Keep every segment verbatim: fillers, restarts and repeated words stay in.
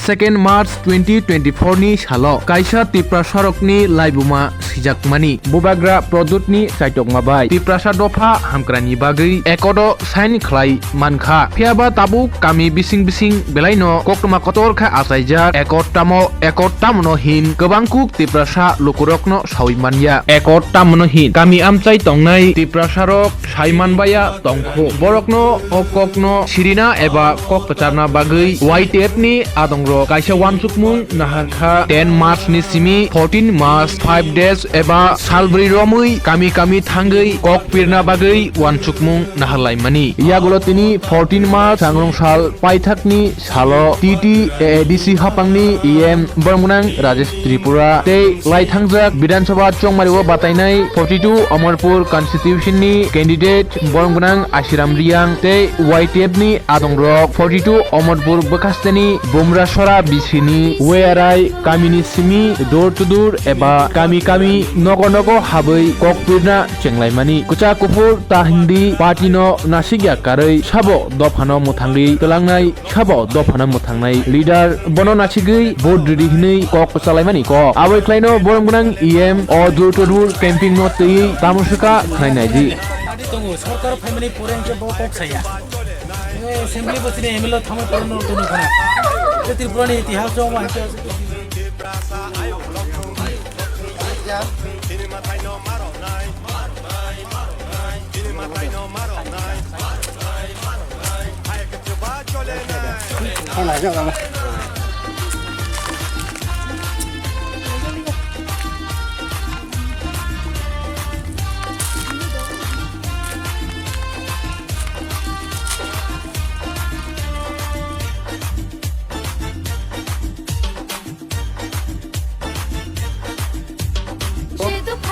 Second March twenty twenty-four ni salo kaisa Tiprasarokni laibuma sijakmani Bubagra Pradyut ni chaitokma bai Tiprasa dopha hamkrai ni bagwi accord o sign khlai mankha. Phiyaba tabuk kami bising bising belaino koktwma kotor khe achaijak. Accord tamo, accord tamono hin kwbang kuk Tiprasa lukurokno sawi manya. Accord tamono hin kami amchai tongnai Tiprasarok sai manbaya tongkhu. Borokno o kokno sirina eba kok kwcharna bagwi Y T F ni adongrok kaisa uansukmung naharkha. Ten March ni simi fourteen March, five days eba salbrwi romwi kami kami thangwi kok pirna bagwi uansukmung naharlaimani. Yagulo tini fourteen March sangrong sal paithakni salo T T A A D C haphangni E M boromgwnang Rajesh Tripura tei laithangjak Bidhan Sabha Chongmari o batainai forty two Amarpur constitution ni candidate boromgwnang Ashiram Riang tei Y T F ni adongrok forty two Amarpur bwkhasteni Bumrasora bisini W R I kamini simi door to door eba kami kami nogo nogo habwi kok pirna chenglaimani. Kwchak kuphur ta hindi party no nasikya karwi sabo dophano mwthangwi twlangnai. Sabo dophano mwthangnai leader bono nasigwi vote ridi hinwi kok chalaimani kok. Aboi khlaino boromgwnang E M o door to door camping no twiwi tamo swkha khwnai naidi. Party tongo, sorkar phaimani pore hwnkhe bo kok saya. Assembly bo chini M L A thangma pore no tongwi khana. Tripura ni itihas o ma hwnkhe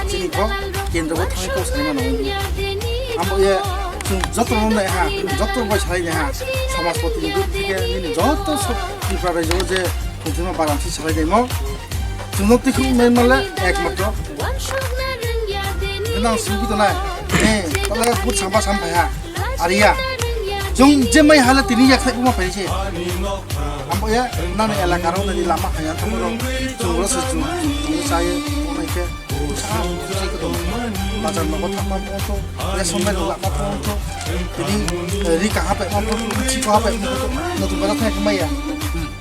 Chini kok kendro bo thangwi kok sanai mano. Amo ye chwng joto no nai ha, joto bai salai nai ha. Samajpati ni theke nini joto sok Tripura rajyo je khungthima baramsi salai nai mo. Chwng no tikhuk nai male ekmatro. Nang singbi to nai. Eh, tala but samba sam phai ha. Ariya. Chwng je mai hala tini yak thai buma phai se. Ambo ya nani elaka ro nani lama haya thamo ro. Chwng ro se chwng chwng sai ko nai ke. Sa se ko. Bazar no thama pon to. Ya somai ro lama pon to. Tini ri ka ha pe ma pon to. Chi ko ha pe ma pon to. No tu bara thai ko mai ya.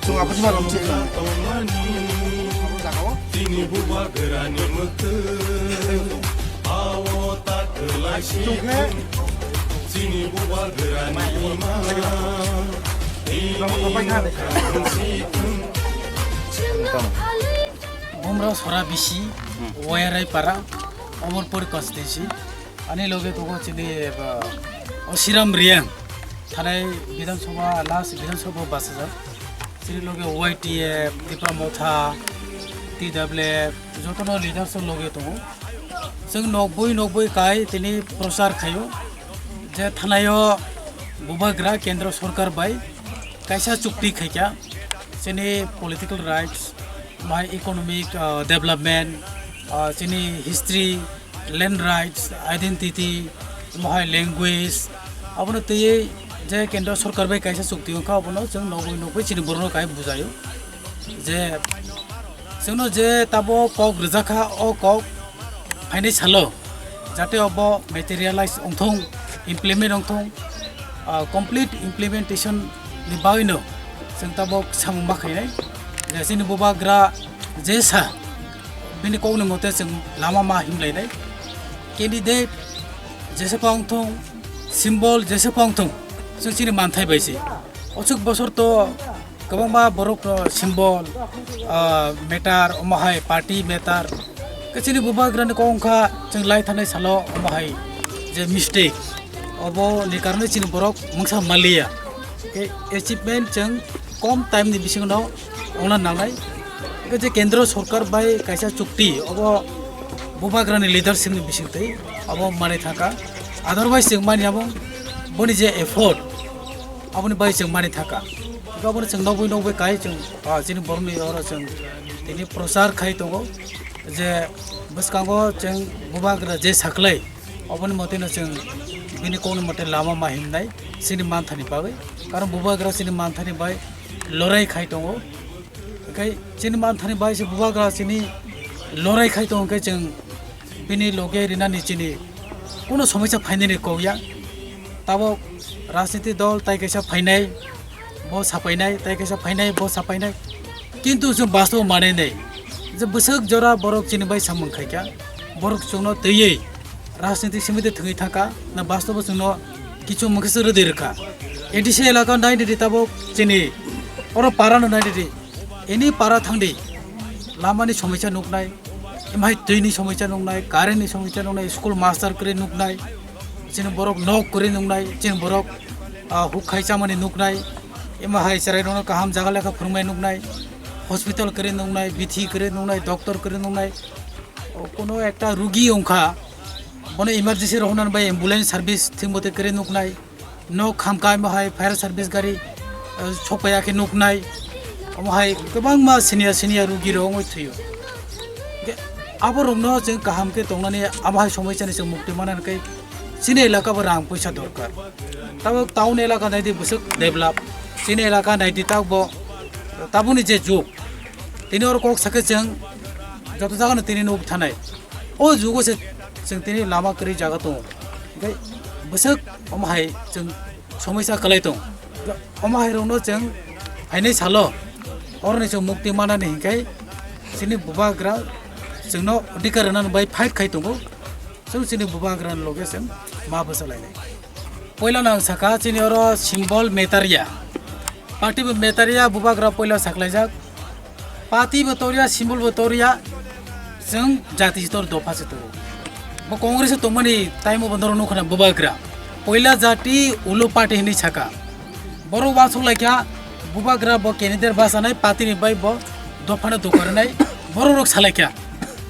Chwng abo jiba rom che. Abo jaga o. Tini bubagrani mwtwk, awo ta kwlai si thung. Chini bubagrani ima, tini Bumrasora bisi, Wairai para, Amarpur constituency. Ani loge tongo chini, eh, Ashiram Riang, thanai Bidhan Sabha, last Bidhan Sabha bachajak. Chini loge Y T F, Tipra Motha, T W F, jotono leaders loge tongo. Chwng nokbwi nokbwi kai tini prochar khaio je thanaio bubagra kendro sorkar bai kaisa chukti khaikha. Chini political rights, bai economic, ah, development, ah, chini history, land rights, identity, omo hai language, abono twiwi je kendro sorkar bai kaisa chukti wngkha, abono chwng nokbwi nokbwi chini borokno kai bujaio je chwngno je tabo kok rwjakha, o kok phainai salo jate obo materialize wngthung, implement wngthung, ah, complete implementation ni bagwino chwng tabok samung ma khainai. Je chini bubagra je sa, bini kokni mote chwng lama ma himlainai. Candidate jesa pha wngthung, symbol jesa pha wngthung, chwng chini manthai bai se. Ochuk bosor to kwbangma borok no symbol, ah, matter, omo hai party matter. Khe chini bubagrani kok wngkha chwng lai thanai salo omo hai je mistake. Obo ni karone chini borok mungsa maliya. Khe achievement chwng kom time ni bisingo no ongna nangnai. Khe je kendro sorkar bai kaisa chukti, obo bubagrani leadership ni bisingtwi obo manwi thangkha. Otherwise chwng mani abo boni je effort, aboni bai chwng mani thangkha. Hwnkhe abono chwng nokbwi nokbwi kai chwng, ah, chini borokni oro chwng tini prochar khai tongo je bwskango chwng bubagra je saklai, oboni moteno chwng bini kokni mote lama ma himnai chini manthani bagwi. Karon bubagra chini manthani bai lorai khai tongo. Hwnkhe chini manthani bai se bubagra chini lorai khai tongo, hwnkhe chwng bini loge rinani chini kuno somoisa phainani kok ya. Tabok rajniti dol tai kaisa phainai, bo sapainai, tai kaisa phainai, bo sapainai. Kintu chwng bastobo manai nai je bwswk jora borok chini bai samung khai kha, borok chwngno twiwi rajniti simi de thwngwi thangkha, na bastobo chwngno kichu mungkhe se rwdwi rwkha. A D C elaka nai di tabok chini oro para no nai di. Any para thangdi, lamani somoisa nuknai, emhai twini somoisa nuknai, currentni somoisa nuknai, school master kwrwi nuknai, chini borok nok kwrwi nuknai, chini borok, ah, huk khai chamani nuknai, emahai chwrairokno kaham jaga lekha phwrwngmai nuknai, hospital kwrwi nuknai, bithi kwrwi nuknai, doctor kwrwi nuknai. O, kono ekta rugi wngkha, bono emergency rohornani bai ambulance service thik mote kwrwi nuknai. Nok hamkha, omo hai fire service gari, eh, sokpaiya khe nuknai. Omo hai kwbangma senior senior rugi rok wngwi thwio. Hwnkhe aborokno chwng kaham khe tongnani, abo hai somoisani chwng mukti manna hwnkhe chini elaka bo rang puisa dorkar. Tabok town elaka naidi bwswk develop, chini elaka naidi tabok bo, tabukni je jug, tini oro kok sakhe chwng joto jagano tini nuk thanai. O jugo se chwng tini lama kwrwi jaga tongo. Hwnkhe bwswk omo hai chwng somoisa kwlai tongo. Omo hai rokno chwng phainai salo oroni chwng mukti manani hinkhe chini bubagra chwngno adhikar rwnani bai fight khai tongo. Chwng chini bubagrani loge chwng ma bwchalainai. Poila no ang sakha, chini oro symbol metarya. Party bo metarya, bubagra poila saklaijak. Party bo torya, symbol bo torya. Chwng jati se tor, dopha se toro. Bo Congress o tongmani time o bo norok nukha na bubagra. Poila jati ulo party hinwi sakha. Borok uansuk laikha, bubagra bo candidate bachanai, party ni bai bo dophano dokarnai. Borok rok salaikha.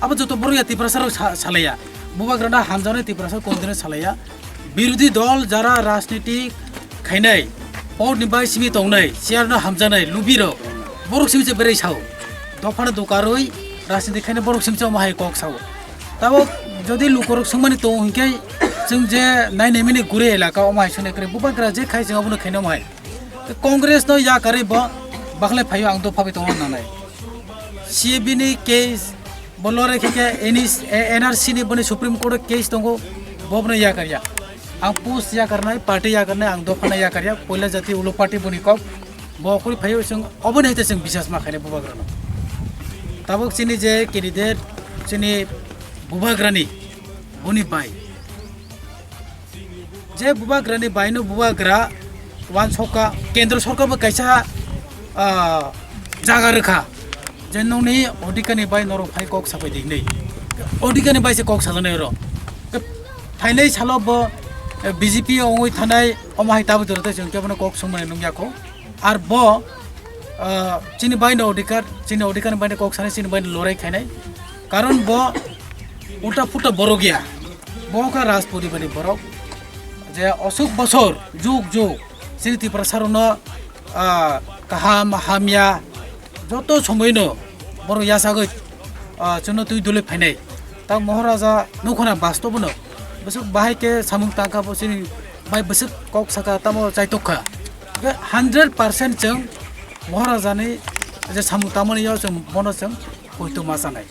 Abo joto borok ya Tiprasa rok sa-, salaiya. Bubagra no hamjaknai Tiprasa continue salaiya. Birodhi dol jara rajniti khainai, pot ni bai simi tongnai, chair no hamjaknai, lubi rok, borok simi se berai sao. Dophano dokarwi rajniti khainai borok simi se omo hai kok sao. Tabok jodi lukorok swngmani tongo hinkhe, chwng je nainai mani gure elaka omo hai swngnai kwrwi, bubagra je khai chwng abono khainai omo hai. Congress no yakarwi bo bakhlai phaio ang dopha bai tongna nanai. C A B ni case bo lorai khe khe N R C ni boni Supreme Court o case tongo, bo bono yakarya. Ang post yakarnai, party yakarnai, ang dophano yakarya, poila jati ulo party boni kok. Bo khuri phaio chwng oboni hai chwng bisas ma khainai bubagrano. Tabok chini je candidate chini bubagrani boni bai. Je bubagrani baino bubagra wansokha, kendro sorkar bo kaisa, ah, jaga rwkha. Je nokni odhikani bai norok phai kok sapai di hinwi. Odhikani bai se kok sajaknai oro. Phainai salo bo, eh, B J P wngwi thanai, omo hai tabuk jora tei chwng kebono kok swngmani nukya kho. Ar bo, ah, chini baino odhikar, chini odhikani baino kok sanai, chini baino lorai khainai. Karon bo ulta pulta borok ya. Bo wngkha Rajpuri bani borok. Je osuk bosor, jug jug, chini Tiprasa rokno, ah, kaham, hamya, joto somoino borok yachagwi, ah, chwngno twi dulwi phainai. Ta Moharaja nukho na bastobo no. Bwswk bahai khe samung tangkha bo chini bai bwswk kok saka tamo chaitok kha. Hwnkhe hundred percent chwng Moharaja ni je samung tangmani yo chwng bono chwng poito ma chanai.